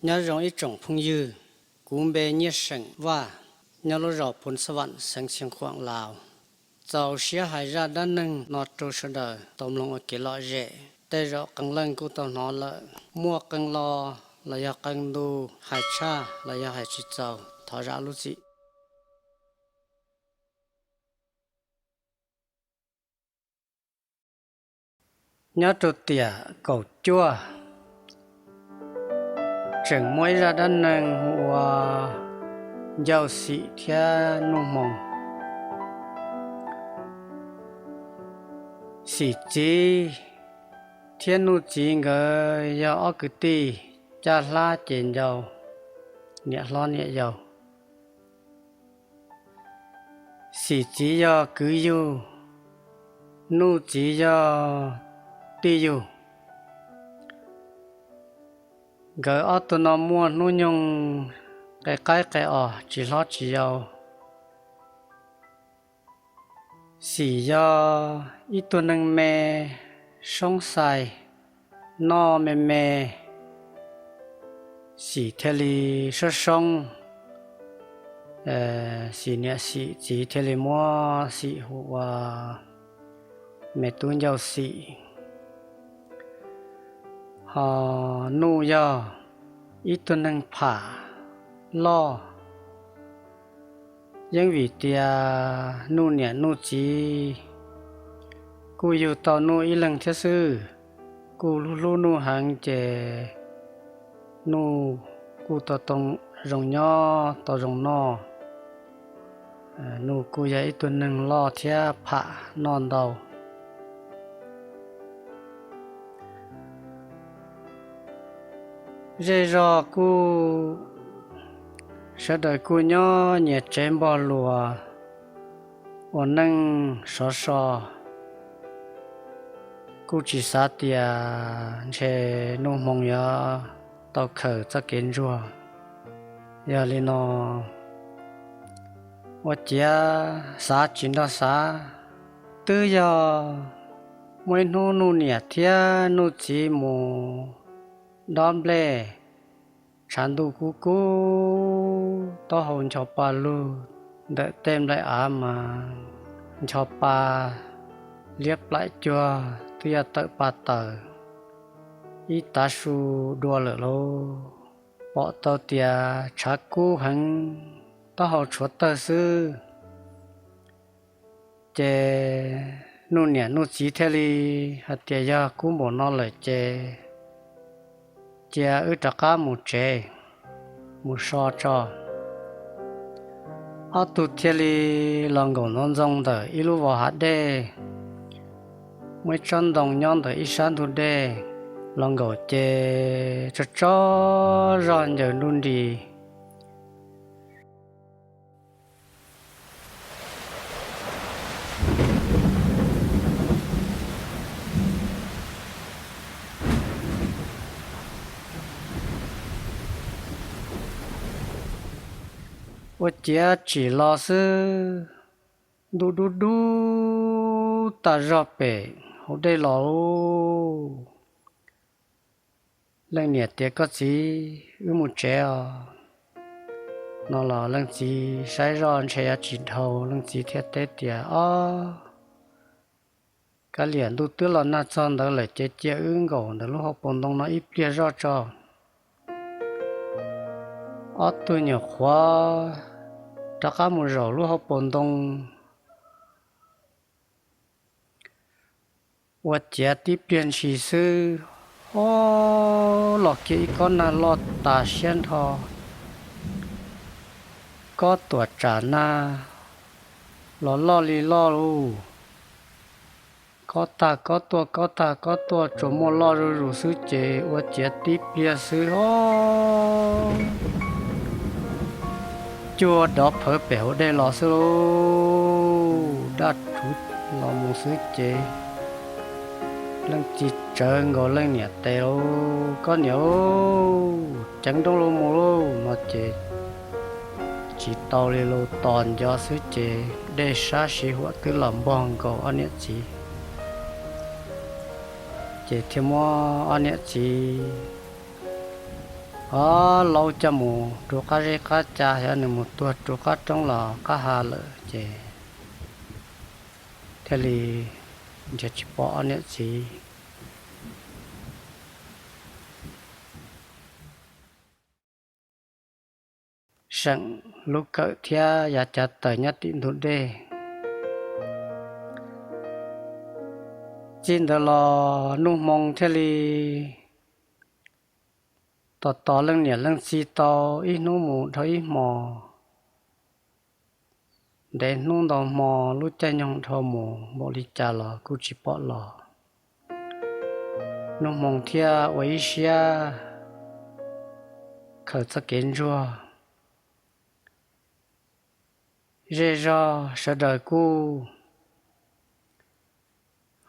Nyob zoo ib tsoom phooj ywg, kuv npe Nyiaj Seem Vaj, nyob lub zos Phoos Xab Vam, xeev Xiav Khuam, Laus. Txaus siab hais zaj dab neeg no rau sawv daws tau mloog ua kev lom zem. Tej zaum qee leej kuj tau hnov lawm, muaj qee lo los yog qee ntu, hais tshaj los yog hais tsis txaus thov zam lub txim. Nyob rau tiam kaum cuaj, tseem muaj ib zaj dab neeg hu ua Ncauj Xim thiab Nuj Hmoo. Xim txiv thiab Nuj txiv nkawd yog ob kwv tij, caj hlab ces ncau, niam hlob niam yau. Xim txiv yog kwv yug, Nuj txiv yog tij yug. Nkawd ob tug no muaj hnub nyoog qe qaib qe os, tsis hlob tsis yau. Xim yog ib tug neeg me, soob xais, noj me me, Xim thiaj li soob soob. Xim niam Xim txiv thiaj li muab Xim hu ua me tub Ncauj Xim. Ho Nuj yog ib tug neeg pham loj, yeej vim tias Nuj niam Nuj txiv kuj yug tau Nuj ib leeg thiab xwb, kuj hlub hlub Nuj heev ces Nuj kuj tau zoo nyob tau zoo noj. Nuj kuj yog ib tug neeg loj thiab pham noj ntau. Zej zog kuj, sawv daws kuj nyob nyias tsev npog luas ua neej sov so, kuj tsis xav tias ntshe Nuj Hmoo yuav tau khaws txoj kev ntsuag. Yog li no, ua ciav xav tsis nrog xav, twb yog muaj ib hnub Nuj niam thiab Nuj txiv mus dob nplej, tshav ntuj kub kub, taub hau ncho pa lug, ntawm tej nplej av mas ncho pa liab plaim cuag twb yuav tawm pa taws, ib tav su dua lawm lauj. Pom tau tias tshav kub heev, taub hau tshuav tawg xwb. Ces Nuj niam Nuj txiv thiaj li hais tias yog kub npaum no lawm ces cia wb rov qab mus tsev, mus so tso. Ob tug thiaj li los nkaum ntxov ntxoo ntawm ib lub vos hav dej, muaj ib tsob ntoo nyob ntawm ib sab ntug dej. Los nkaum ces tsaug tsaug zog ncaws nruj nris. Ua ciav tsim los xwb, ntuj dub dub tas zog pem hauv dej los lauj. Leej niam tias, koj txiv, wb mus tsev os. No los leej txiv saib zoj ntshe yuav tsis dhau, leej txiv thiaj teb tias, ob, kav liam, ntuj twb los nag txog ntawd lawm ces cia wb nkaum ntawm lub hauv paus ntoo no ib pliag zoj tso. Ob tug nyuam qhuav rov qab mus zaum lub hauv paus ntoo. Ua ciav tib pliag ntshis xwb, ob, los kiag ib kob nag loj tas siab nrho. Kob tuam tsam nag los loj li loj lauj. Kob tag kob tuaj, kob tag kob tuaj, tsuas muaj loj zuj zus xwb ces ua ciav tib pliag xwb, ob, cuag dov phawv pem hauv dej los xwb lauj. Daj rhuv los mus xwb ces leej txiv tsawv nkaus leej niam tes lauj, koj niam, ceev nrooj los mus lauj. No ces tsis tau li lauj, tos nco xwb ces dej sab siv huam twb los npog nkaus ob niam txiv. Ces thiaj muab ob niam txiv ob laub coj mus rau qab zeb qab ca, xyov nws mus tuag rau qab roob los qab ha lawm ces thiaj li nrhiav tsis pom ob niam txiv. Seem lub kawm thiab yav cav tawm nyob tim ntug dej. Txij ntawd los Nuj Hmoo thiaj li tos tos leej niam leej txiv tau ib hnub mus dhau ib hmo, ntev hnub ntau hmo, lub caij nyoog dhau mus npaum li cas los kuj tsis pom los. Nuj Hmoo thiaj ua ib siab khaws txoj kev ntsuag. Zej zog sawv daws kuj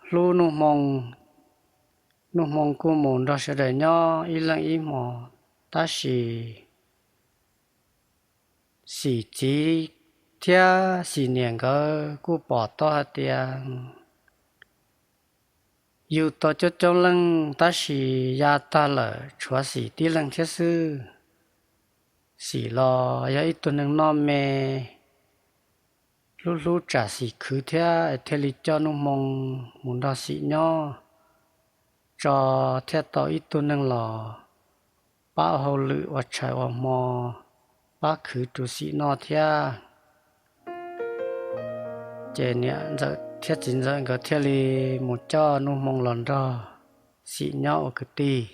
hlub Nuj Hmoo, Nuj Hmoo kuj mus nrog sawv daws nyob ib leeg ib hmo, tab sis Xim txiv thiab Xim niam nkawd kuj pom tau hais tias yug tau coob coob leej tab sis ya tag lawm tshuav Xim tib leeg thiab xwb. Xim los yog ib tug neeg noj me, hlub hlub tsam Xim khwv thiab thiaj li coj Nuj Hmoo mus nrog Xim nyob, tso thiaj tau ib tug neeg los pab ua hauj lwm ua tshais ua hmo, pab khwv rau Xim noj thiab. Ces niam ntxawm thiab txiv ntxawm nkawd thiaj li mus coj Nuj Hmoo los nrog Xim nyob ua kwv tij.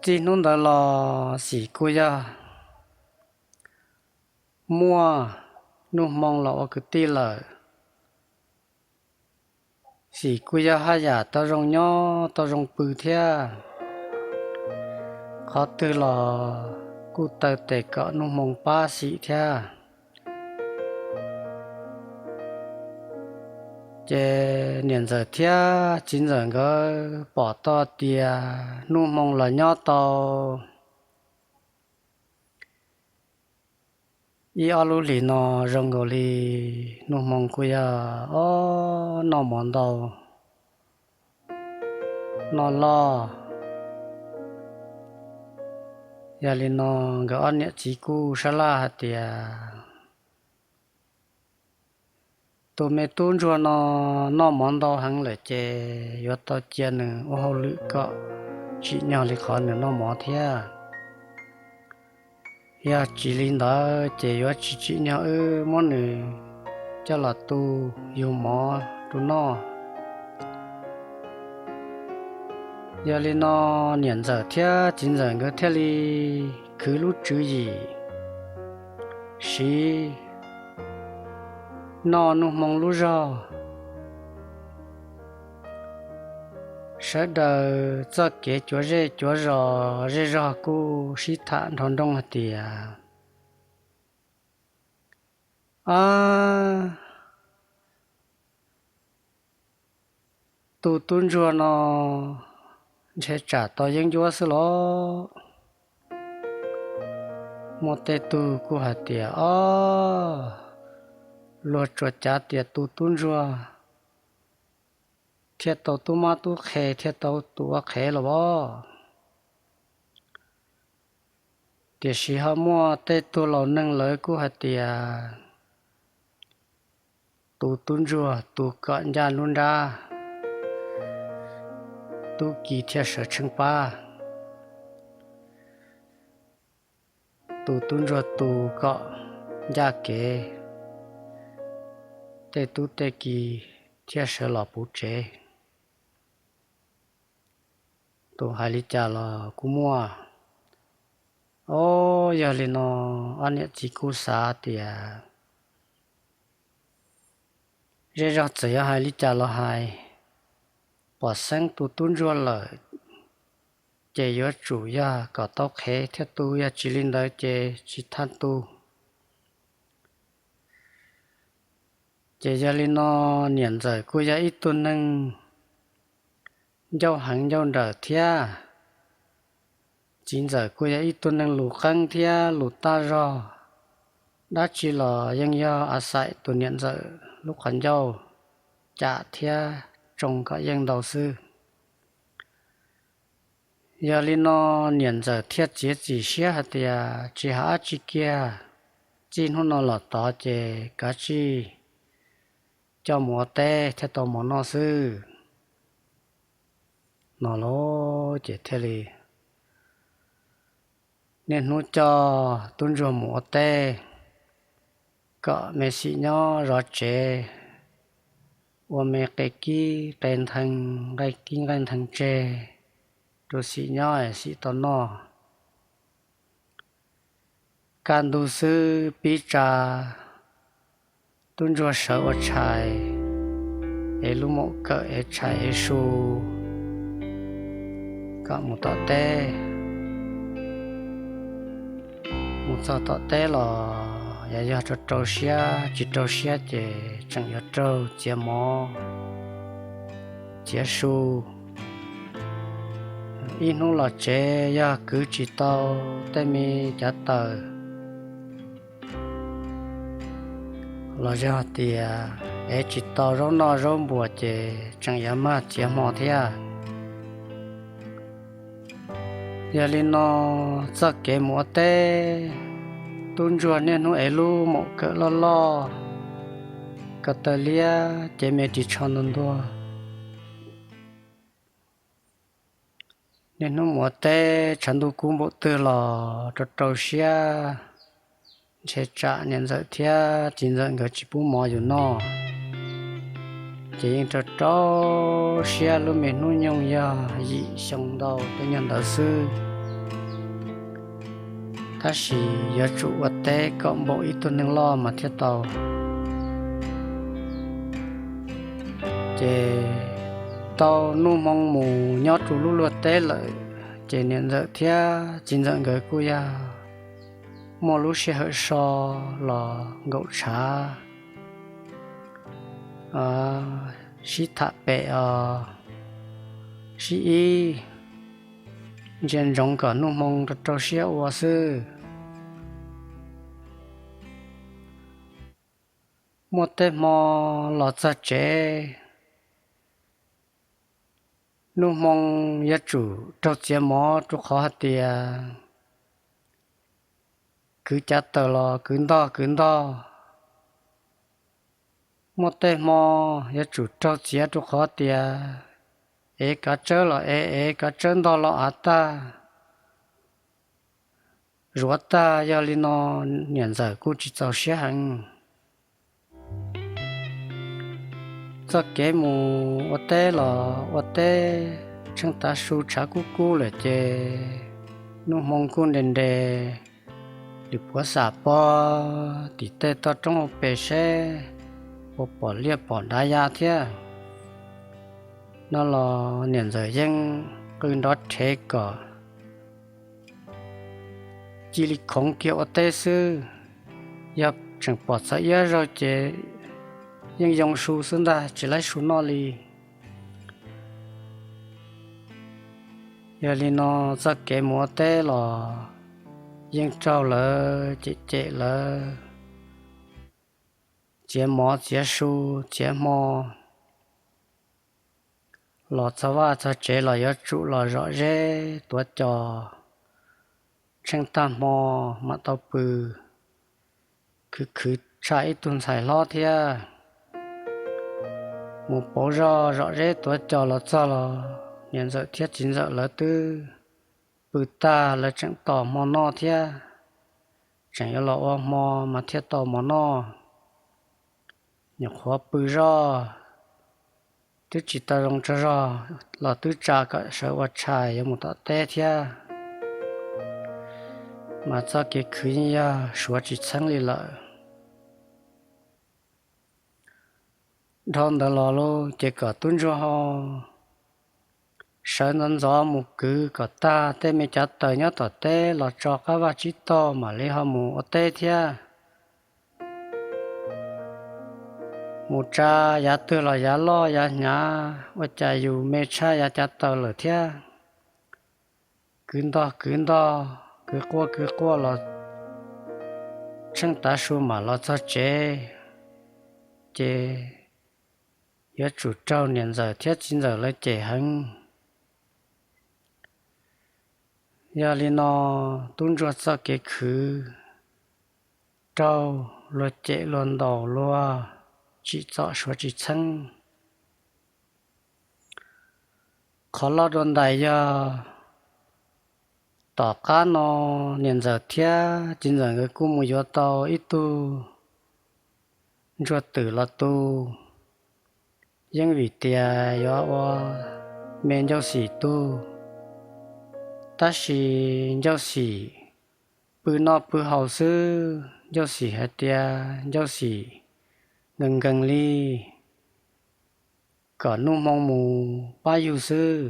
Txij hnub ntawd los Xim kuj yog muaj Nuj Hmoo los ua kwv tij lawm. Xim kuj yog haj yam tau zoo nyob tau zoo pw thiab, qhov twg los kuj taw tes kom Nuj Hmoo pab Xim thiab. Ces niam ntxawm thiab txiv ntxawm nkawd pom tau tias Nuj Hmoo los nyob tau ib ob lub hlis no zoo nkaus li Nuj Hmoo kuj yog ob noj mov ntau, noj loj. Yog li no nkawd ob niam txiv kuj sab laj hais tias tus me tub ntsuag no noj mov ntau heev lawm ces yuav tau cia nws ua hauj lwm kom tsim nyog li qhov nws noj mov thiab. Yog tsis li ntawd ces yuav tsis tsim nyog wb muab nws coj los tu yug mov rau noj. Yog li no niam ntxawm thiab txiv ntxawm nkawd thiaj li khwv lub tswv yim siv noj Nuj Hmoo lub zog. Sawv daws txoj kev cuav zej cuav zos zej zog kuj sib tham nrov nroo hais tias, Ab, tus tub ntsuag no ntshe tsam tau yeeb ncuab xwb los? Muaj tej tug kuj hais tias, Ob, luag tsuas cav tias tus tub ntsuag thiaj tau tub mab tub qhe thiaj tau tus ua qhev los as. Tiam sis ho muaj tej tug laus neeg lawv kuj hais tias, Tus tub ntsuag tus kom ncaj nruab nrab, tub ki thiaj sawv tsheej pab. Tus tub ntsuag tus kom ncaj kev, tej tub tej ki thiaj sawv los puv tsev. Tus hais li cas los kuj muaj. Ob, yog li no ob niam txiv kuj xav tias, Zej zog txawm yog hais li cas los hais, pom xeeb tus tub ntsuag lawm ces yuav tsum yog kom tau qhev thiaj tu, yog tsis li ntawd ces tsis thaj tu. Ces yog li no niam ntxawm kuj yog ib tug neeg ncauj heev ncauj nrawm thiab, txiv ntxawm kuj yog ib tug neeg lus qeeb thiab lus taj zog, dab tsi los yeej yog a xaim tus niam ntxawm lub qhov ncauj cam thiab tsoo kom yeej ntau xwb. Yog li no niam ntxawm thiaj txiav txim siab hais tias tsis hais dab tsi kiag, txij hnub no los tod ces kav tsij coj mus ua teb thiaj tau mov noj xwb no los ces thiaj li niaj hnub coj tub ntsuag mus ua teb kom me xim nyob zov tsev, ua me qe kib qe nthee, nqaij kib nqaij nthee tseg rau xim nyob es xim tau noj. Kaj ntug xwb pib tsa tub ntsuag sawv ua tshais, ev lub maum kawm ev tshais ev su kom mus tom teb. Mus txog tom teb los yog, yog rau rau siab, tsis rau siab ces tseem yuav raug txiav mov txiav su. Ib hnub los tsev yog kwv tsis tau tej me cav taws los yog tias ev tsis tau zaub noj zaub npuas ces tseem yuav mag txiav hmo thiab. Yog li no txoj kev mus ua teb, tub ntsuag niaj hnub ev lub maum kawm loj loj, ko taw liab, cev me ris tsho ntuag ntuag. Niaj hnub mus ua teb tshav ntuj kub npaum twg los rau rau siab, ntshe tsam niam ntxawm thiab txiv ntxawm nkawd tsis pub mov yus noj, ces yeej rau rau siab. Lub me hnub nyoog yog yim xyoo ntau tej nyuag ntawd xwb, tab sis yuav tsum ua teb kom npaum ib tug neeg loj mas thiaj tau. Ces tau nub hmoo mus nyob rau lub luag teb lawm, ces niam ntxawm thiab txiv ntxawm nkawd kuj yog muaj lub sij hawm so los nkaum tshav sib tham pem os, sib ib ntsia ntsoov kom nub hmoo rau rau siab ua xwb. Muaj tej hmo los txog tsev, nub hmoo yuav tsum raug txiav mov rau qhov hais tias kwv cav taws los kwv ntog kwv ntog. Muaj tej hmo yuav tsum raug txiav rau qhov tias ev kav tsawb los ev, ev kav tsawb ntog los av tag, zuav tag. Yog li no niam ntxawm kuj tsis txaus siab heev. Txoj kev mus ua teb los ua teb tsheej tav su tshav kub kub lawm ces nub hmoo kuj nres nres, lwm puav xam pog tim tej toj roob hauv pes seb puas pom liaj pom dav ya thiab. No los niam ntxawm yeej qw nrov rhev kom cia li khoov kiag ua teb xwb. Yog tseem pom txog iab zaug ces yeej yoo su xwb ntag, tsis laib su noj li. Yog li no txoj kev mus ua teb los yeej raug lawv cem cem lawv txiav mov txiav su txiav hmo. Los txog vaj txog tsev los yuav tsum los zom zeb tuav cos, tsheej tag hmo mam tau pw, khwv khwv tshaj ib tug ntxhais hlob thiab. Mus pauv zog zom zeb tuav cos los txog los niam ntxawm thiab txiv ntxawm lawv twb pw tag, lawv tseem tos hmo noj thiab, tseem yuav los ua hmo mas thiaj tau mov noj. Nyuam qhuav pw zoj twb tsis tau zoo tsaug zog los twb tsa kom sawv ua tshais yuav mus tom teb thiab, mas txoj kev khwv yeej yog suav tsis txheeb li lawm. Dhau ntawd los lauj ces kom tub ntsuag ho sawv ntxov ntxov mus kwv kom tag tej me cav taws nyob tom teb los tso qab vaj tsib taug mam li ho mus ua teb thiab. Mus tsa yav twg los yav loj yav hnyav, ua cas yus me tshaj yav cav taws lawm thiab. Kwv ntog kwv ntog, kwv quaj kwv quaj los tsheej tav su mam los txog tsev, ces yuav tsum raug niam ntxawm thiab txiv ntxawm lawv cem heev. Yog li no, tub ntsuag txoj kev khwv raug luag cem luag ntaus, luag tsim txom suav tsis txheeb. Qhov loj dua ntais yog tom qab no niam ntxawm thiab txiv ntxawm nkawd kuj mus yuav tau ib tug ntsuag twm los tu, yeej vim tias yuav ua me Ncauj Xim tug. Tab sis Ncauj Xim pw noj pw haus xwb, Ncauj Xim hais tias Ncauj Xim nkees nkees li, kom Nuj Hmoo mus pab yug xwb.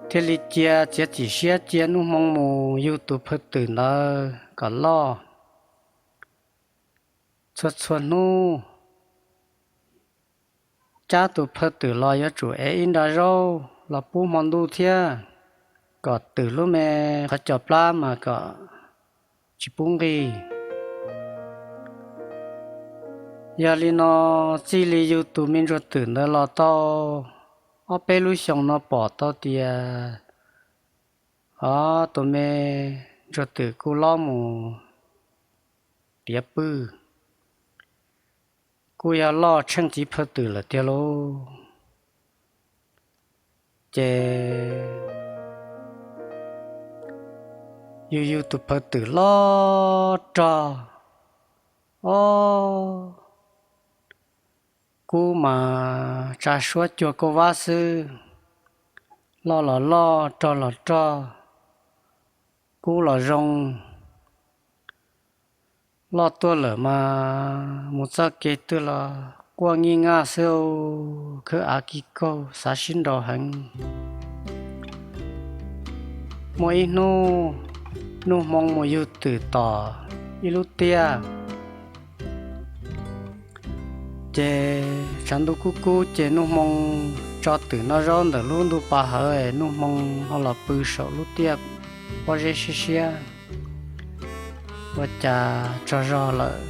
Thiaj li cia txiav txim siab cia Nuj Hmoo mus yug tus phaw twm ntawd kom loj. Txhua txhua hnub cab tus phaw twm los yuav tsum ev ib nra zaub los pub hmo ntuj thiab, kom twm lub me qhov cos plab mas kom tsis pub nqig. Yog li no, txij li yug tus me ntsuag twm ntawd los tau ob peb lub xyoos no pom tau tias, o, tus me ntsuag twm kuj loj mus tiav pwj, kuj yog loj tsheej txiv phaw twm lawm tiag lauj. Ces yug yug tus phaw twm loj rog, o, kub mas tsa suab cuag kauj vab xwb, loj los loj, rog los rog, kub los zoo. Loj tuaj lawm mas mus txoj kev twg los quaj nyij nyaj xwb, khawb av kis kaug xav sib nraus heev. Muaj ib hnub Nuj Hmoo mus yug twm tom ib lub tiaj, ces tshav ntuj kub kub ces Nuj Hmoo tso twm noj zaub ntawm lub ntug pas hawv, Nuj Hmoo ho los pw saum lub tiaj pob zeb siab siab, ua cas tsaug zog lawm.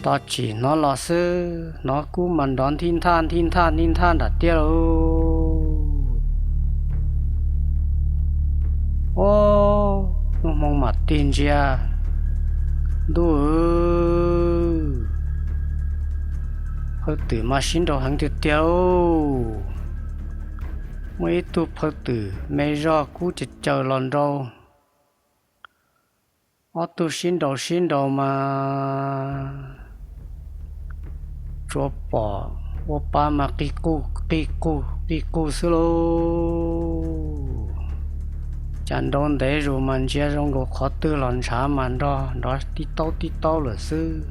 Tos tsim hnov los xwb, hnov kub mas nrov nthij nthaj nthij nthaj nthij nthaj nram tiaj lauj. Ob, Nuj Hmoo mam tig ntsia, ntuj, phaw twm mas sib nraus heev tiag tiag. Muaj ib tug phaw twm me zog kub caws caws los nrau, ob tug sib nraus sib nraus mas tsuas pom ua pa mas qig qug qig qug qig qug xwb lauj. Cas nrau ntev zus mas ntsia zoo nkaus qhov twg los ntshav mas nrog nrov tib taub tib taub lawm xwb.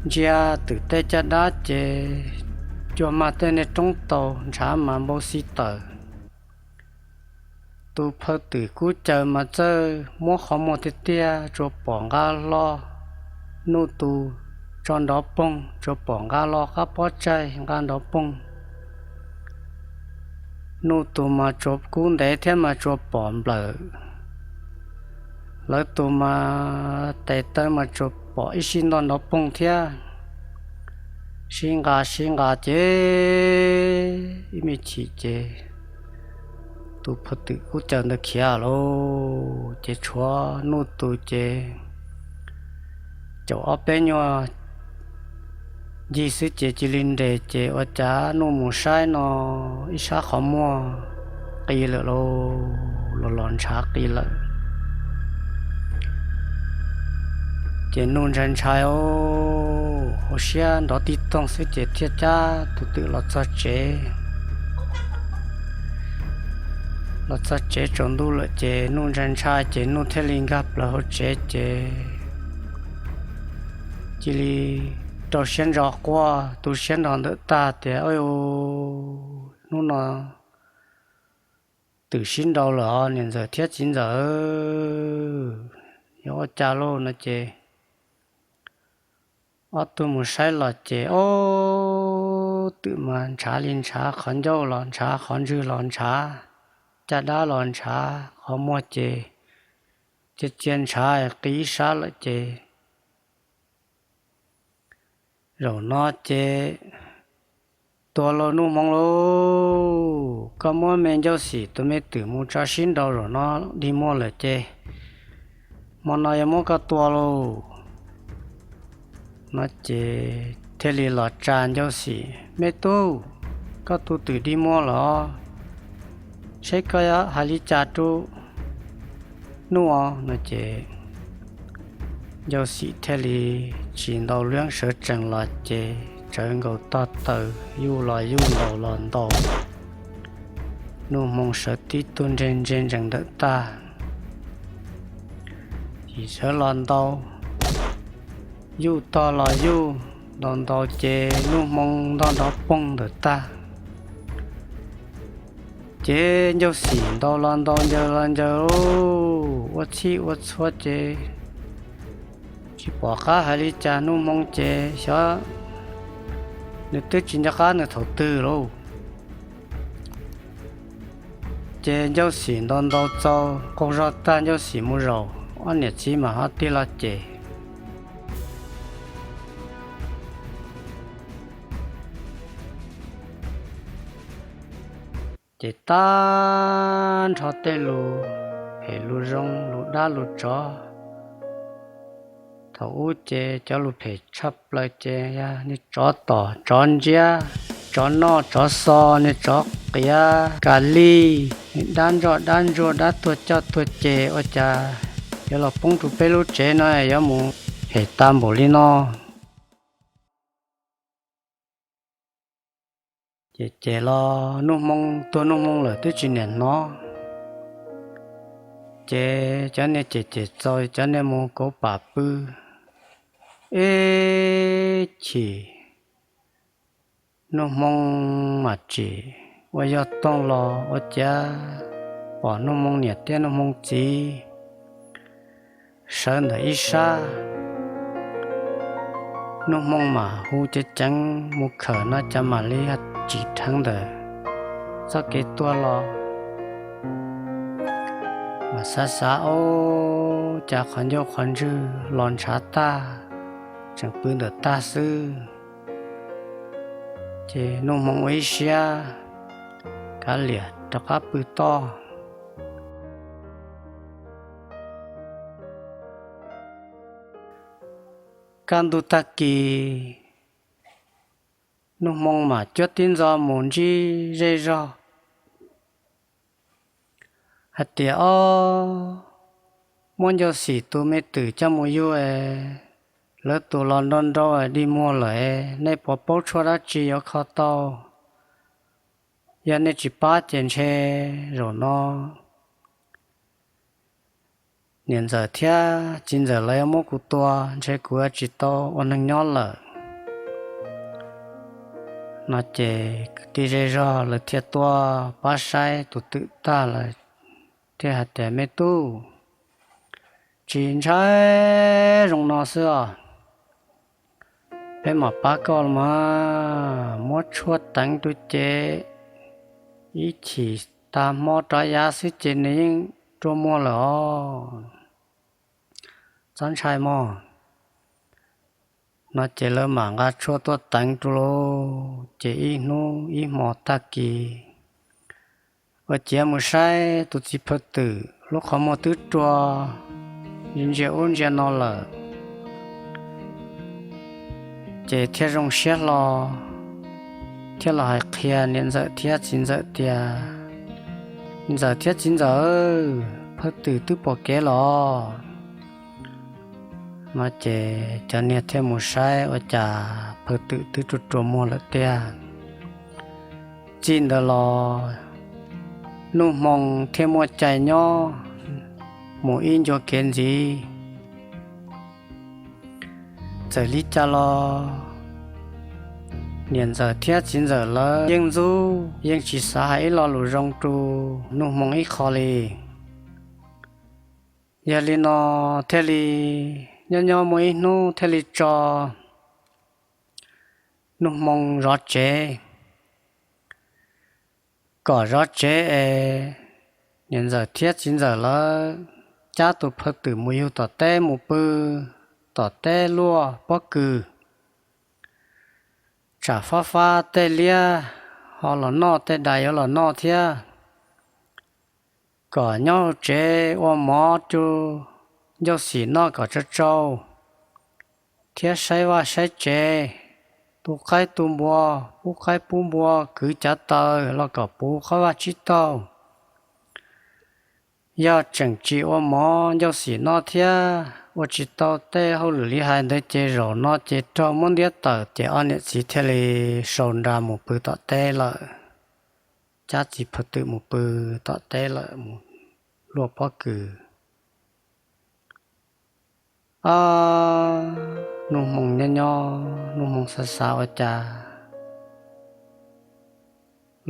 Ntsia twm tej caj dab ces cuag mag tej niag roob taus, ntshav mas npau xi tawm. Tus phaw twm kub caws mas txawj muab qhov muag tiag tiag, tsuas pom nqa hlo nuj tus tso nrov poog, tsuas pom nqa hlo qab pob tsaig nqa nrov poog. Nuj tus mas tsuas kub ntev thiab mas tsuas pom nplawm. Lawv tus mas tes taw mas tsuas pom ib sij ntog nrov poog thiab. Sib nqa sib nqa ces ib me chim ces tus phaw twm kub caws ntawd khiav lawm ces tshuav nuj tus ces caum ob peb nyuag ncig xwb ces cia li nres ces ua cas nuj mus saib no ib sab qhov muag qis lawm lauj, los los ntshav qis lawm. Ces nuj ntshai ntshai, hauv siab nrov tib toog xwb ces thiaj cab tus twm los txog tsev. Los txog tsev tsaus ntuj lawm ces nuj ntshai ntshai ces nuj thiaj li nkag plaws hauv tsev ces cia li rau siab ntso quaj tu siab nrho ntawm tag tias, Hnub no twm sib nrau lawm os niam ntxawm thiab txiv ntxawm, yuav ua cas lauj? No ces ob tug mus saib los ces ob twm mas ntshav li ntshav, qhov ncauj los ntshav, qhov ntswg los ntshav. caj dab los ntshav qhov muag ces txia txia ntshav qi ib sab lawm ces zaum no ces tua lauj Nuj Hmoo lauj, koj muab me Ncauj Xim tus me twm mus tso sib nraus zaum no dig muag lawm ces hmo no yuav muab koj tua lauj. No ces thiaj li los tsa Ncauj Xim, me tub, koj tus twm dig muag lawm, seb koj yuav hais li cas rau Nuj Hmoo no ces Ncauj Xim thiaj li tsis ntau lub sawv tsees los ces tsawv nkaus tog taws, yuj los yuj, ntaus los ntaus, Nuj Hmoo sawv tib tug ntse ntse ntsees ntawm tag, ces sawv los ntaus, yuj tog los yuj, ntaus ntaus ces Nuj Hmoo ntog nrov poog ntawm tag. Ces Ncauj Xim ntaus los ntaus, ncaws los ncaws, ua txhij ua txhua ces tsis pom qab hais li cas, Nuj Hmoo ces xyov nws twb tsis nco qab nws thaum twg lauj. Ces Ncauj Xim ntaus ntaus txaus qaug zog tag, Ncauj Xim mus zaum, ob niam txiv mam ho tig los ces ces tag nrho tej lus phem lus zoo, lus dab lus tsov. Thaum ub ces cov lus phem tshaj plaws ces yog niag tsov tom tsov ntsiab, tsov noj tsov xo, niag tsov qiav ka lij, dab ntsoj dab ntsuag, dab tuag coj tuag ces ua cas yuav los poob rau peb lub tsev no yuav mus phem tag npaum li no. Ces ces los Nuj Hmoo tuag, Nuj Hmoo lawm twb tsis niam hnov. Ces cov niag cem cem txaus, cov niag mus kauv pam pw ib chim, Nuj Hmoo mam tsim ua yog toog los ua cas pom Nuj Hmoo niam thiab Nuj Hmoo txiv sawv ntawm ib sab. Nuj Hmoo mam hu ceev ceev mus khawm no cas mam li tsim dheev ntawm txoj kev tuag los. Mas xav xav, ob, cas qhov ncauj qhov ntswg los ntshav tag, tseem pw ntawm tag xwb. Ces Nuj Hmoo ua ib siab kav liam rov qab pw toj. Kaj ntug tag kis, Nuj Hmoo mam cuab tib ntxo mus ntsib zej zog hais tias, ob, muab Ncauj Xim tus me twm coj mus yug, lawv tus los nrau nrau dig muag lawm, nej puas paub tshuaj dab tsi yuav kho tau? Yog nej tsis pab ces ntshe zaum no niam ntxawm thiab txiv ntxawm lawv yuav muab kuv tua, ntshe kuv yuav tsis tau ua neeg nyob lawm. No ces kwv tij zej zog lawv thiaj tuaj pab saib tus twm tag lawm, thiaj hais tias, me tub, tsis ntshai, zoo no xwb os, peb mam pab koj los mas, muab tshuaj teev rau ces ib chim tag hmo rov yav xwb ces nws yeej rua muag lawm os. Txhob ntshai mog. No ces lawv mam nqa tshuaj tuaj teev rau lauj. Ces ib hnub ib hmo tag kis, ua ciav mus saib tus txiv phaw twm lub qhov muag twb rua ntsia ub ntsia no lawm. Ces thiaj zoo siab hlo, thiaj los hais qhia niam ntxawm thiab txiv ntxawm tias, ntxawm thiab txiv ntxawm, phaw twm twb pom kev los. No ces cov niag thiaj mus saib ua cas phaw twm twb rua rua muag lawm tiag. Txij ntawd los Nuj Hmoo thiaj muaj cai nyob mus ib ncua kev ntxiv. Txawm li cas los niam ntxawm thiab txiv ntxawm lawv yeej ntxub yeej tsis xav hais ib lo lus zoo rau Nuj Hmoo ib qho li. Yog li no thiaj li nyob nyob muaj ib hnub thiaj li tso Nuj Hmoo zov tsev, kom zov tsev es Niam ntxawm thiab txiv ntxawm lawv cab tus phawj twm mus yug tom teb mus pw tom teb luaj pob kws. Tsam fab fab tej liab ho los noj, tej dais yuav los noj thiab. Kom nyob hauv tsev ua mov rau Ncauj Xim noj kom tsau tsau, thiab saib vaj saib tsev, tu qaib tu npua, pub qaib pub npua, kwv cav taws los kom puv qhov vaj tsib taug. Yog tseem tsis ua mov Ncauj Xim noj thiab ua tsis tau tej hauj lwm li hais ntawd ces zaum no ces raug muab ntiab tawm ces ob niam txiv thiaj li sau nra mus pw tom teb lawm. Cab txiv phawj twm mus pw tom teb lawm mus luaj pob kws. Ob, Nuj Hmoo nyob nyob, Nuj Hmoo xav xav ua cas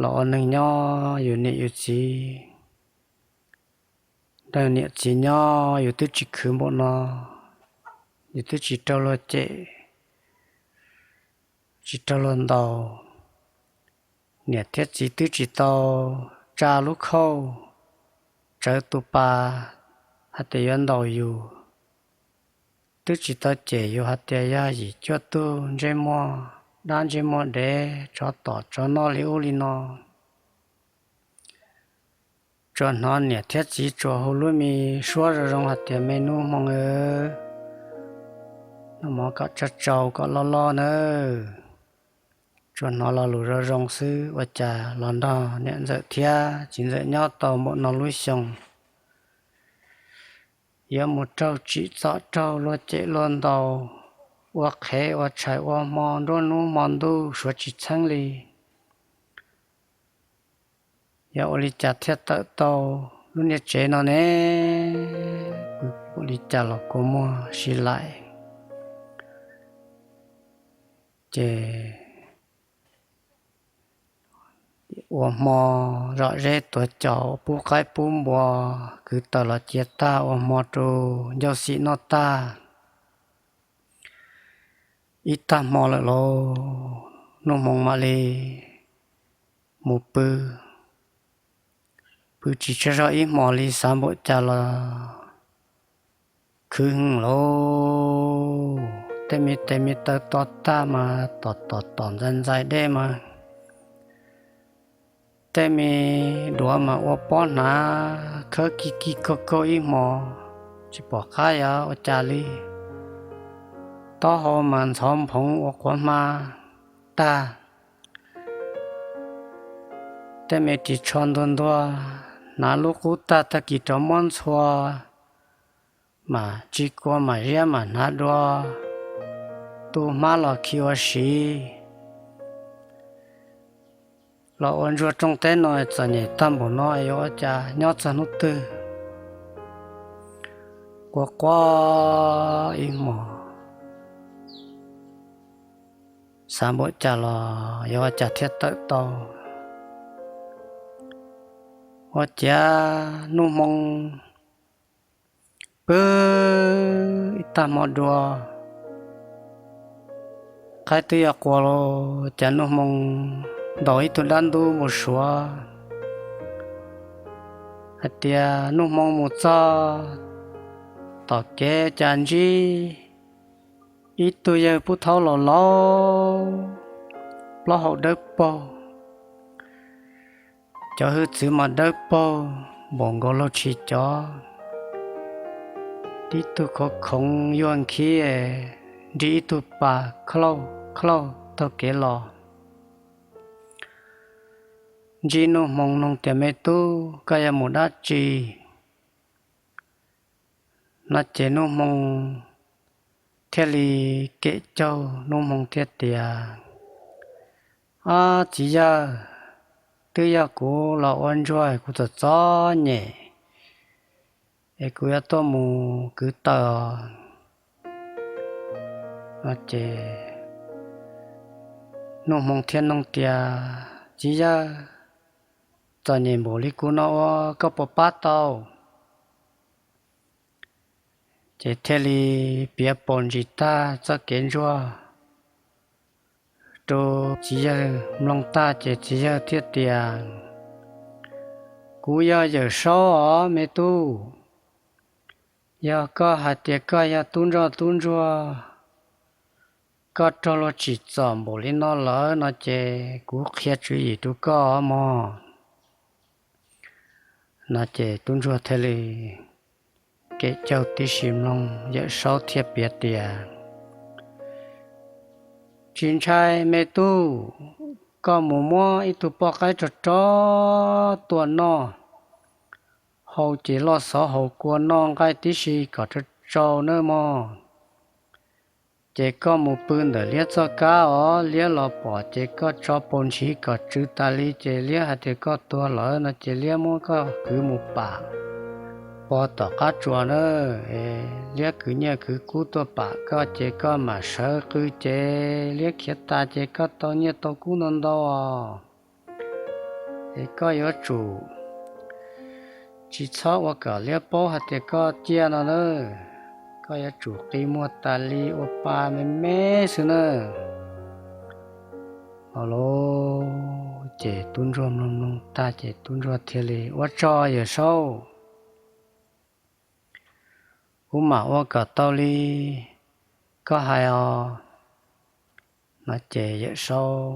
los ua neeg nyob yus niam yus txiv, nrog niam txiv nyob yus twb tsis khwv npaum no, yus twb tsis raug luag cem, tsis raug luag ntaus, niam thiab txiv twb tsis tau tsa lub khauj tsawv tus pas hais tias yuav ntaus yus, twb tsis tau cem yus hais tias yog yim cuaj tug ntsej muag dab ntsej muag dev tsov tom tsov noj li ub li no. Tsuas hnov niam thiab txiv tsuas hu lub me suab zoo zoo hais tias me Nuj Hmoo, noj mov kom tsau tsau kom loj loj nawb. Tsuas hnov lo lus zoo zoo xwb ua cas los nrog niam ntxawm thiab txiv ntxawm nyob tau npaum no lub xyoo, yuav mus raug tsim txom raug luag cem luag ntaus, ua qhev ua tshais ua hmo nruab hnub hmo ntuj suav tsis txheeb li. Yog ua li cas thiaj tawm tau lub niag tsev no ne? Ua li cas los kua muag si laim, ces ua hmo zom zeb tuav cos, pub qaib pub npua, kwv taws los cia tag, ua hmo rau Ncauj Xim noj tag, ib tag hmo lawm lauj, Nuj Hmoo mam li mus pw. Pw tsis tsaug zog ib hmos li xav npaum cas los khwv heev lauj. Tej me tes me taw to tag mas tom tom tom ntxais ntxais dej mas, tej me duav mas ua pob hnav khawb ki ki kaug kaug ib hmos, tsis pom qab yuav ua cas li. Taub hau mas ntxhov nphoov ua quav hma tag. Tej me ris tsho ntuag ntuag, hnav lub qub tag, tag kis rov muab ntxhua, mas tsis kua mam ziab mam hnav dua, tu hmab los khi ua siv. Los ua ntsuag rooj teb no txom nyem tag npaum no yuav ua cas nyob txog hnub twg? Quaj quaj ib hmos, xav npaum cas los yuav ua cas thiaj tawm tau. Ua ciav Nuj Hmoo pw ib tag hmo dua, qaib twb yuav qua los cas Nuj Hmoo ntaus ib tug dab ntub mus suav hais tias Nuj Hmoo mus txog tom kev cas ntsib ib tug yawg pub thaub laus laus, plaub hau dawb paug, cov hwj txwv mas dawb paug npaum nkaus luag tshis cov, tib tug khoov khoov yuag nkhib, nrig ib tug pas khlauj khlauj taug kev los. Ntsib Nuj Hmoo nug tias, Me tub, koj yuav mus dab tsi? No ces Nuj Hmoo thiaj li kem caug, Nuj Hmoo thiaj tias, Ob txiv yawg, twb yog kuv los ua ntsuag kuv txom txom nyem es kuv yuav tuaj mus kwv taws. Ces Nuj Hmoo thiaj nug tias, Txiv yawg, txom nyem npaum li kuv no ua koj puas pab tau? Ces thiaj li piav paus ntsis tag txoj kev ntsuag rau txiv yawg mloog tag ces txiv yawg thiaj tias, Kuv yog Yawm Saub os me tub. Yog koj hais tias koj yog tub ntsoj tub ntsuag, koj raug luag tsim txom npaum li no lawm no ces kuv qhia tswv yim rau koj mog. No ces tub ntsuag thiaj li kem caug tib si mloog Yawm Saub thiaj piav tias, Tsis ntshai me tub, koj mus muab ib tug poj qaib rog rog tuaj noj, hau ces loj xov haus kua noj nqaij tib si kom tsau tsau nawb mog. Ces koj mus pw ntawm liab txoj kab os, liab los pom ces koj tso paus ntshiv kom tsw tas li ces liab hais tias koj tuag lawm no ces liab muab koj kwv mus pam pog tom qab tsuas na. Liab kwv nyiaj kwv kub tuaj pam koj ces koj mam sawv qw ces liab khiav tas ces koj tau nyiaj tau kub ntau ntau os. Es koj yuav tsum tsis txhob ua kom liab paub hais tias koj ciaj no na, koj yuav tsum qi muag tas li ua pa me me xwb na. Los ces tub ntsuag mloog mloog tag ces tub ntsuag thiaj li, Ua tsaug Yawm Saub, kuv mam ua kom tau li koj hais os. No ces Yawm Saub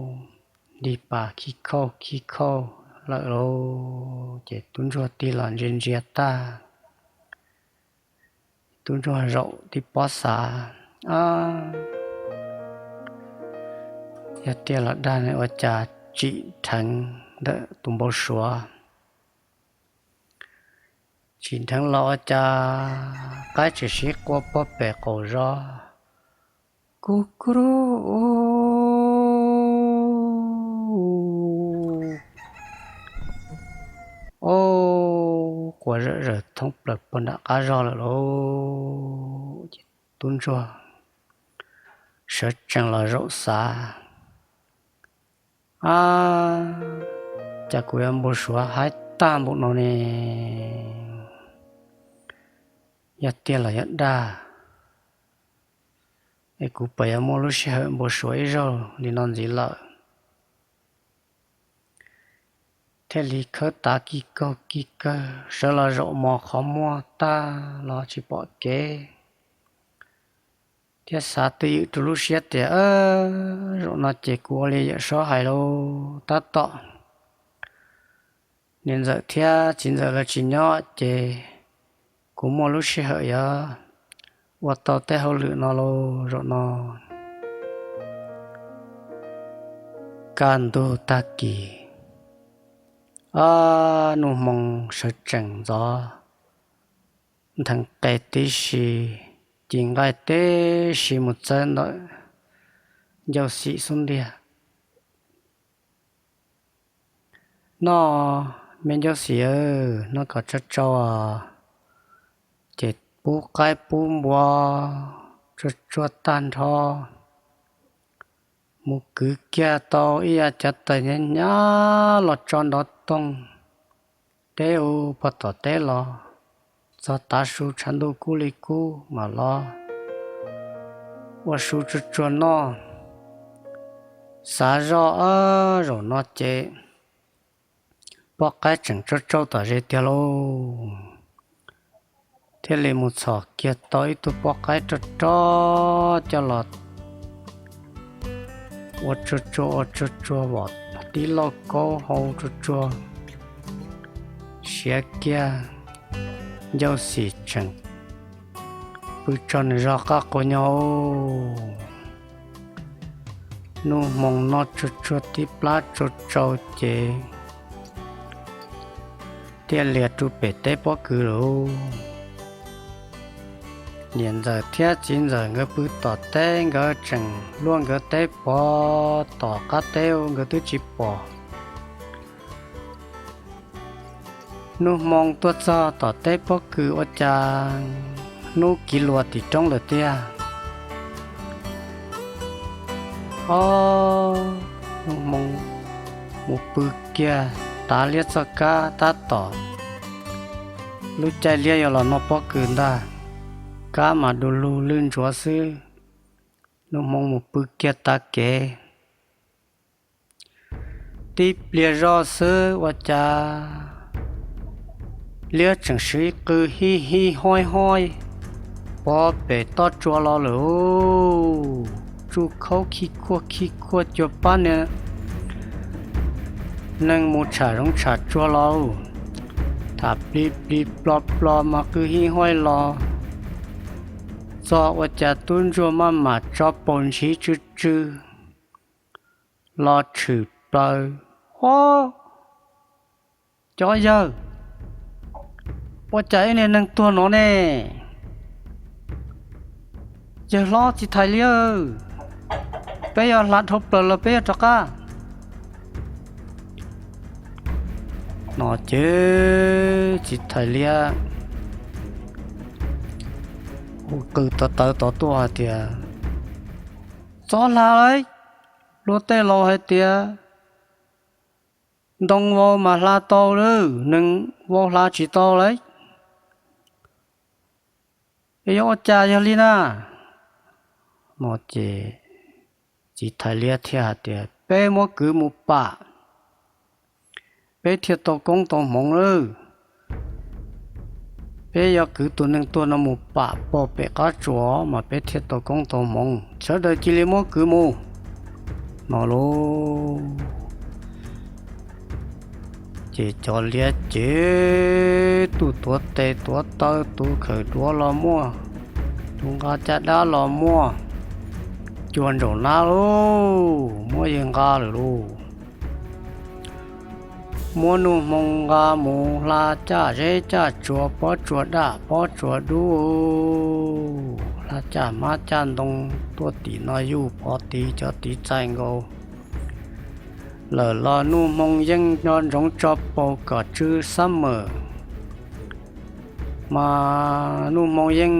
nrig pas khib khauj khib khauj lawm lauj, ces tub ntsuag tig los ntsia ntsia tag, tub ntsuag zaum tib pob xav, Yog tiag los dag ne, ua cas tsim dheev ntawm tus npau suav, tsim dheev los ua cas qaib tseem sib qua puag pem qaum zos, Kuj kuj ru Ub, qua zawm zawm thoob plaws puag nram qab zog lawm lauj. Ces tub ntsuag sawv tsees los zaum xav, Ab, cas kuv yuav npau suav haib tag npaum no ne? Yog tiag los yog dag? Es kuv puas yuav muaj lub sij hawm npau suav ib zaug li no ntxiv lawm? Thiaj li khawb tav kig kaug kig kawg sawv los zaum mos qhov muag tag los tsis pom kev, thiab xav twj ywm rau lub siab tias, Zaum no ces kuv ua li Yawm Saub hais lauj, tab tom niam ntxawm thiab txiv ntxawm lawv tsis nyob ces kuv muaj lub sij hawm yuav ua tau tej hauj lwm no lauj. Zaum no kaj ntug tag kis, Nuj Hmoo sawv tsees ntxov ntheev qe tib si, ci nqaij tib si mus txawb ntawm Ncauj Xim xub ntiag. Noj, me Ncauj Xim, noj kom tsau tsau os. Ces pub qaib pub npua tsuag tsuag tag nrho, mus kwv kiag tau ib yav cov taws hnyav hnyav los tso nrov toog teb u pog tom teb los, txog tav su tshav ntuj kub li kub mam los ua su tsuag tsuag noj. Xav zoj, Zaum no ces poj qaib tseem tsau tsau tom zes tiag lauj. Thiaj li mus txhom kiag tau ib tug poj qaib rog rog coj los ua tsuag tsuag ua tsuag tsuag, vom tib lauj kaub hau tsuag tsuag, siav kiag, Ncauj Xim tseem pw tso nws zog qab qus nyob. Nuj Hmoo noj tsuag tsuag tib plab tsau tsau ces thiaj li mus rau pem teb pob kws lauj. Niam ntxawm thiab txiv ntxawm nkawd pw tom teb, nkawd tseem luaj nkawd teb pov tom qab teb, nkawd twb tsis pom. Nuj Hmoo tuaj txog tom teb pob kws ua cas hnub kiv luas tim roob lawm tiag. Ob, Nuj Hmoo mus pw kiag tav liab txoj kab tab tom lub caij liab yuav los noj pob kws ntag, kab mas du lug lwj ntsuav xwb. Nuj Hmoo mus pw kiag tav kev, tib pliag zoj xwb ua cas Liab tseem siv qw hij hij hoib hoib pov pem toj tsua los lawm. Tsuj khaub khij khuaj khij khuaj cuag pab niag neeg mus tsham zoov tsham tsuag los, tham plig plig plo plo mas qw hij hoib los txog ua cas tub ntsuag maj mam tso paus ntshiv tsw tsw los tshwm plaws. Ob, cov yawg, ua cas ib niag neeg tuag no ne? Yawg hlob txiv thais liab, peb yuav hla dhau plaws los peb yuav rov qab. No ces txiv thais liab hu qw tawv tawv tod tuaj hais tias, txhob hla lauj, luag tej laus hais tias ntoo vau mas hla tau lawm, neeg vau hla tsis tau lauj. Es yuav ua cas yog li na? No ces txiv thais liab thiaj hais tias, peb muab kwv mus pam, peb thiaj tau koob tau hmoov lawm. Peb yuav kwv tus neeg tuag no mus pam pov pem qab tsuas mas peb thiaj tau koob tau hmoov. Sawv daws cia li muab kwv mus. No lauj, ces cov liab ces tus tuav tes tuav taw, tus khawm duav los muaj, tus nqa caj dab los muaj, cuag ntsaum nab lauj, muab yawg nqa lawm lauj. Muab Nuj Hmoo nqa mus hla caj zeb caj tsuas, pob tsuas daj pob tsuas dub, hla caj hmab caj ntoo tuaj tim no yuj pov tid cov tiv txais nkaus lawm los Nuj Hmoo yeej nco ntsoov tso paus kom tsw xab mawm. Mas Nuj Hmoo yeej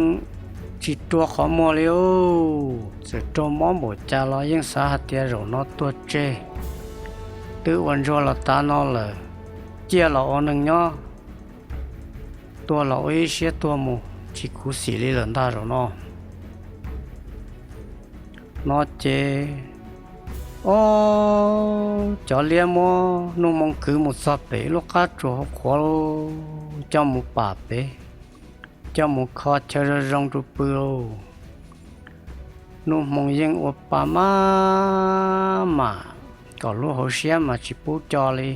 tsis rua qhov muag li, txawm raug mob npaum cas los yeej xav hais tias zaum no tuag tseg, twb ua ntsuag los tav no lawm, ciaj los ua neeg nyob, tuag los ua ib siab tuag mus tsis khuv xim li lawm ntag zaum no. No ces, ob, cov liab muab Nuj Hmoo kwv mus txog pem lub qab tsuas hauv qhuav, coj mus pam pem, coj mus kho chaw zoo zoo rau pw lauj. Nuj Hmoo yeej ua pa maj mam kom lub hauv siab mas tsis pub co li,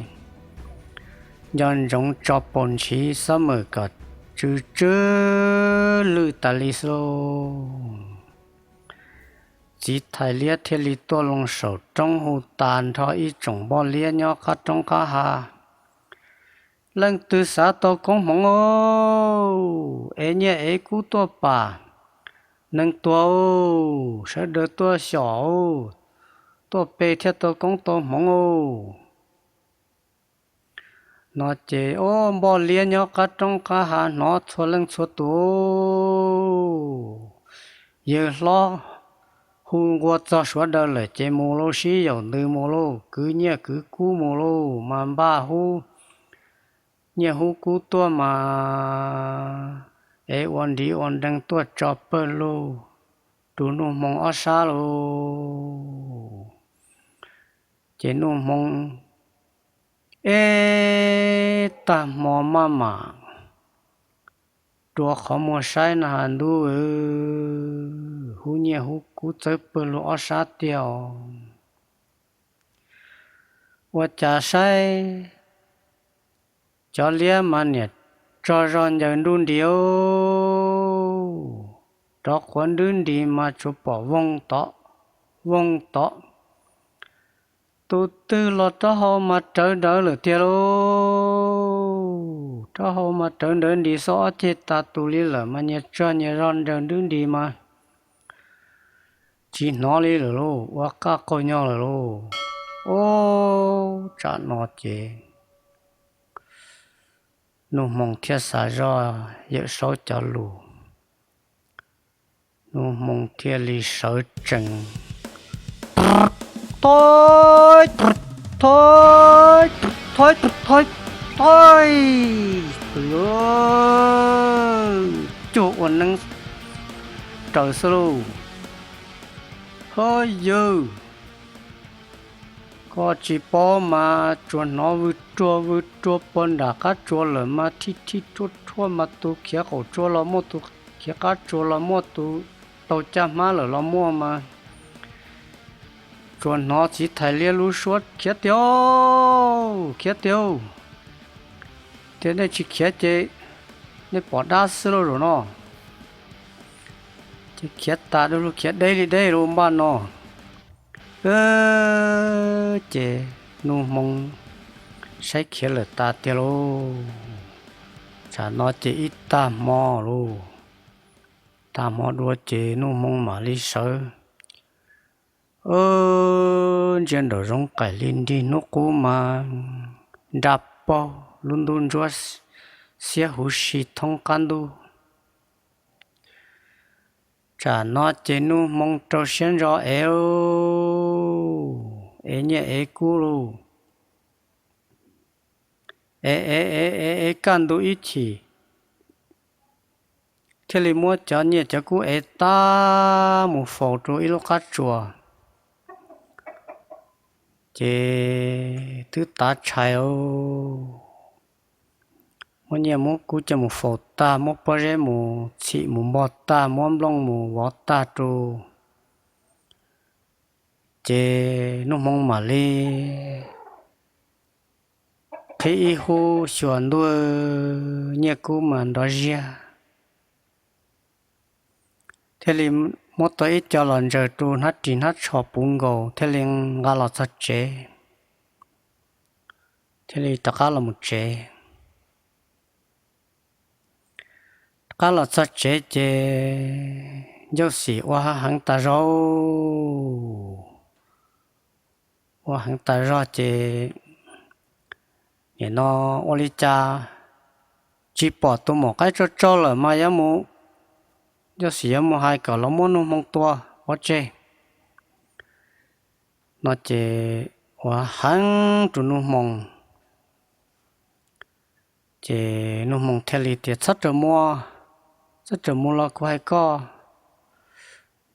nco ntsoov tso paus ntshiv xab mawm kom tsw tsw lwj tas li xwb lauj. Txiv thais liab thiaj li tuaj loo saum roob hu tas nrho ib tsoom npoj liab nyob qab roob qab hav, leej twg xav tau koob hmoov, ev nyiaj ev kub tuaj pam neeg tuag, sawv daws tuaj xyom, tuaj pe thiaj tau koob tau hmoov. No ces ob npoj liab nyob qab roob qab hav hnov txhua leej txhua tus, yawg hlob hu nqua txog sawv daws lawm ces mus lauj, sib yaum ntws mus lauj, kwv nyiaj kwv kub mus lauj, mas npaj hub nyiaj hub kub tuaj mas ev ua ntiv ua nreeg tuaj tso pawg lug rau Nuj Hmoo ob sab lauj. Ces Nuj Hmoo eb tag hmo maj mam rua qhov muag saib na has ntub, hub nyiaj hub kub txawb pawg lug ob sab tiag os. Ua cas saib cov liab mas niam tsaug zog ncaws nruj nris, rov quav nruj nris mas tsuas pom voog tod voog tod. Tus twg los rab hau mas rawv nrawv lawm tiag lauj. Rab hau mas rawv nrawv nris xwb, ob ceg tas tus li lawm mas nyias tsaug nyias zog ncaws nruj nris mas tsis hnov li lawm lauj, ua qaj qaug nyo lawm lauj. Ub, tsam no ces Nuj Hmoo thiaj xav zoj Yawm Saub cov lus, Nuj Hmoo thiaj li sawv tsees, thov, thov, thov, thov, cuag ua neeb raws xwb lauj. Ho yawg, Koj tsis paub mas tsuas hnov vwg ruag vwg ruag puag nram qab tsua lawm mas thij thij rhuaj rhuaj mas tus khiav qaum tsua los muaj, tus khiav qab tsua los muaj, tus tau caj hmab lawm los muaj mas. Tsuas hnov txiv thais liab lub suab khiav tiag, khiav tiag. Tias nej tsis khiav ces nej pom dab xwb lauj zaum no. Ces khiav tas du lug, khiav deb li deb lub npaj no. Ces Nuj Hmoo saib khiav lawm tas tiag lauj. Tsam no ces ib tag hmo lauj, tag hmo dua ces Nuj Hmoo mam li sawv ntsia nraum zoov qaim li nrig hnub qub mas nra paug, lub ntub ntsuab xiab huv si thoob qab ntub. Tsam no ces Nuj Hmoo rau siab ntso ev, ev nyiaj ev kub lauj. Ev ev ev ev ev kaj ntug ib chim, thiaj li muab cov nyiaj cov kub ev tag mus faus rau ib lub qab tsuas. Ces twb tav tshais, muab nyiaj muab kub coj mus faus tag, muab pob zeb mus txhim mus npog tag, muab nplooj mus vov tag rau. Ces Nuj Hmoo mam li qhib ib hub xyuas ntuj, nyiaj kub mas nrov ziag, thiaj li muab tau ib co los ntsaws rau hnab ris hnab tsho puv nkaus thiaj li nqa los txog tsev, thiaj li rov qab los mus tsev. Rov qab los txog tsev ces Ncauj Xim ua heev tas zog, ua heev tas zog ces nim no ua li cas tsis pom tus maum qaib tsau tsau lawm mas yuav mus, Ncauj Xim yuav mus hais kom los muab Nuj Hmoo tua pov tseg no ces ua heev rau Nuj Hmoo. Ces Nuj Hmoo thiaj li tias, Txhob raws mus, txhob raws mus los kuv hais koj.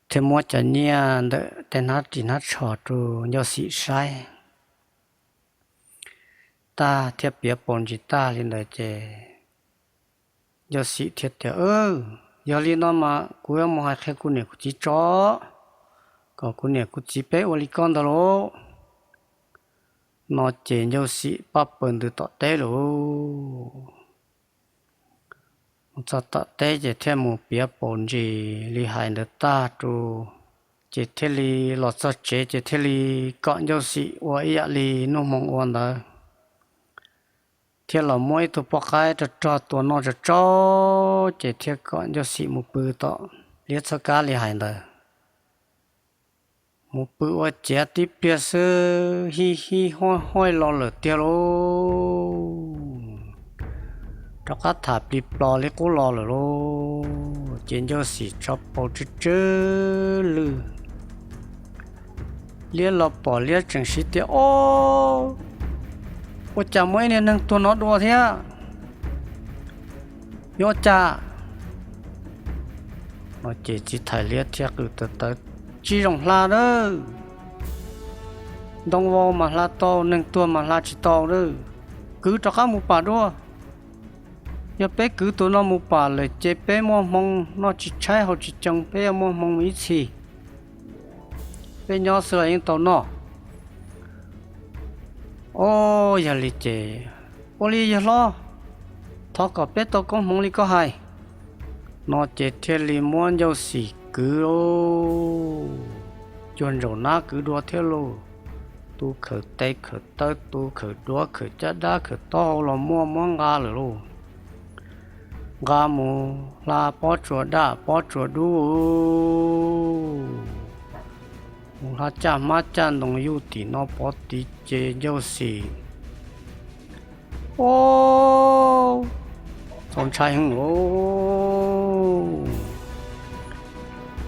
Thiaj muab cov nyiaj ntawm tej hnab ris hnab tsho rau Ncauj Xim saib tag thiab piav paus ntsis tag li ntawd ces Ncauj Xim thiaj tias, Yog li no mas kuv yuav mus hais qhia kuv niam kuv txiv tso, kom kuv niam kuv txiv peb ua li koj ntag lauj. No ces Ncauj Xim pab pawg ntws tom teb lauj. Mus txog tom teb ces thiaj mus piav paus ntsis li hais ntawd tag rau, ces thiaj li los txog tsev ces thiaj li kom Ncauj Xim ua ib yam li Nuj Hmoo ua ntawd, thiaj los muab ib tug poj qaib rog rog tua noj tsau tsau, ces thiaj kom Ncauj Xim mus pw tom liab txhab kab li hais ntawd. Mus pw ua ciav tib pliag xwb hij hij hoj hoj los lawm tiag lauj. Rov qab tham plig plos li qub los lawm lauj. Ces Ncauj Xim tso paus tsw tsw lwj. Liab los pom liab tseem siv tias, Ob, ua cas muaj ib niag neeg tuag no dua thiab? Yog ua cas? No ces txiv thais liab thiaj qw tawv tawv, Tsis zoo hla nawb. Ntoo vau mas hla tau, neeg tuag mas hla tsis tau nawb. Kwv rov qab mus pam dua. Yog peb kwv tus no mus pam lawm ces peb muaj hmoo noj tsis tshaib haus tsis coo, peb yuav muaj hmoo mus ib txhis. Peb nyob xwb los yeej tau noj. Ob, yog li ces ua li yawg hlob, thov kom peb tau koob hmoov li koj hais. No ces thiaj li muab Ncauj Xim kwv lauj, cuag ntsaum nab kwv dua thiab lauj. Tu khawm tes khawm taw, tu khawm duav khawm caj dab khawm taub hau los muaj, muab nqa lawm lauj. Nqa mus hla pob tsuas daj pob tsuas dub, mus hla caj hmab caj ntoo yuj tim no pov tid ces Ncauj Xim, Ob, txaus ntshai heev lauj.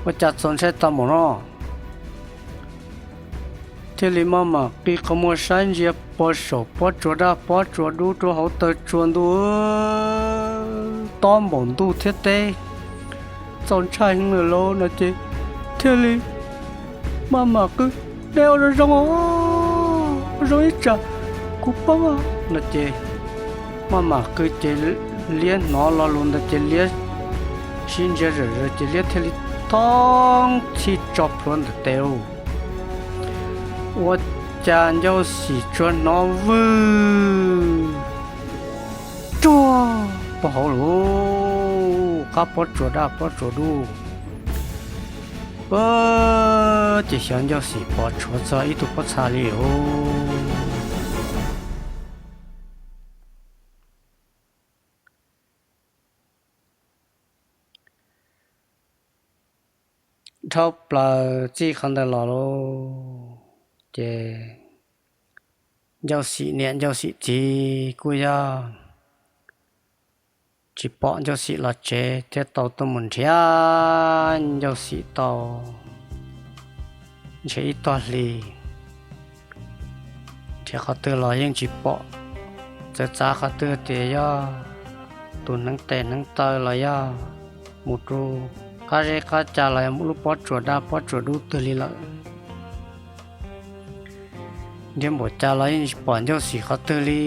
Ua cas txaus ntshai tag npaum no? Thiaj li maj mam qi qhov muag saib ntsia puag saum pob tsuas daj pob tsuas dub rau hauv taw tsua ntuj, tob npaum ntuj thiab teb. Txaus ntshai heev lawm lauj no ces thiaj li maj mam qw, Neb ua zoo zoo os, Zoo ib tsam kuv paub no ces maj mam qw ces liab hnov lo lus ntawd ces liab sib ntsia zom zaws ces liab thiaj li thoob txhij tso plhuav ntawm tes. Ua cas Ncauj Xim tsuas hnov vwg ruag puag hauv lawm, qab pob tsuas daj pob tsuas dub. Ces xyov Ncauj Xim pom tshuav txog ib tug pob txha li os. Dhau plaws txij qhov ntawd los lauj, ces Ncauj Xim niam Ncauj Xim txiv kuj yog tsis pom Ncauj Xim los tsev thiab tau tuaj mus nrhiav Ncauj Xim tau ntshe ib tog hli, nrhiav qhov twg los yeej tsis pom. Txawm txav qhov twg tias yog tus hneev tes hneev taw los yog mus rau qab zeb qab ca los yog mus lub pob tsuas daj pob tsuas dub twg li lawm. Nrhiav npaum cas los yeej tsis pom Ncauj Xim qhov twg li.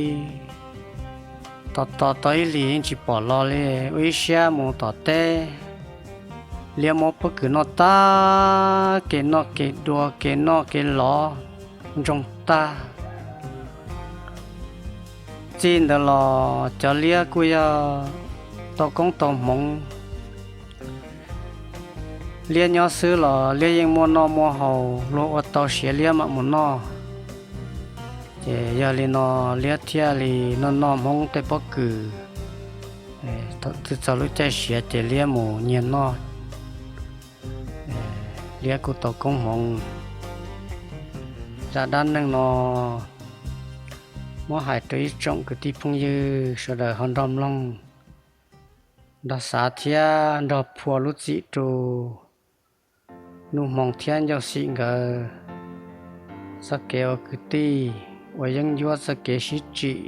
Tos tos tau ib hlis yeej tsis pom los li, ua ib siab mus tom teb. Liab muab pob kws noj tag, kev noj kev dua kev noj kev lov ntsoog tag. Txij ntawd los cov liab kuj yog tau koob tau hmoov. Liab nyob xwb los liab yeej muaj noj muaj haus, luag ua tau siav liab mam mus noj. Ces yog li no liab thiaj li noj noj hmoob tej pob kws, thaum twg txog lub caij siav ces liab mus nyiag noj. Liab kuj tau koob hmoov. Zaj dab neeg no muab hais rau ib tsoom kwv tij phooj ywg sawv daws ho nrog mloog, nrog xav thiab nrog phua lub txim rau Nuj Hmoo thiab Ncauj Xim nkawd txoj kev ua kwv tij, ua yeeb ncuab txoj kev sib tsim.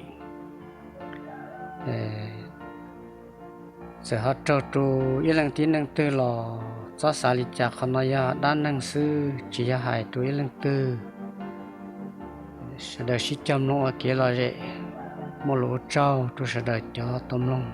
Txawm ho raug rau ib leej tib neeg twg los txhob xav li cas, qhov no yog dab neeg xwb tsis yog hais rau ib leej twg. Sawv daws sib cog mloog ua kev lom zem, muaj lus ua tsaug rau sawv daws cov tau mloog.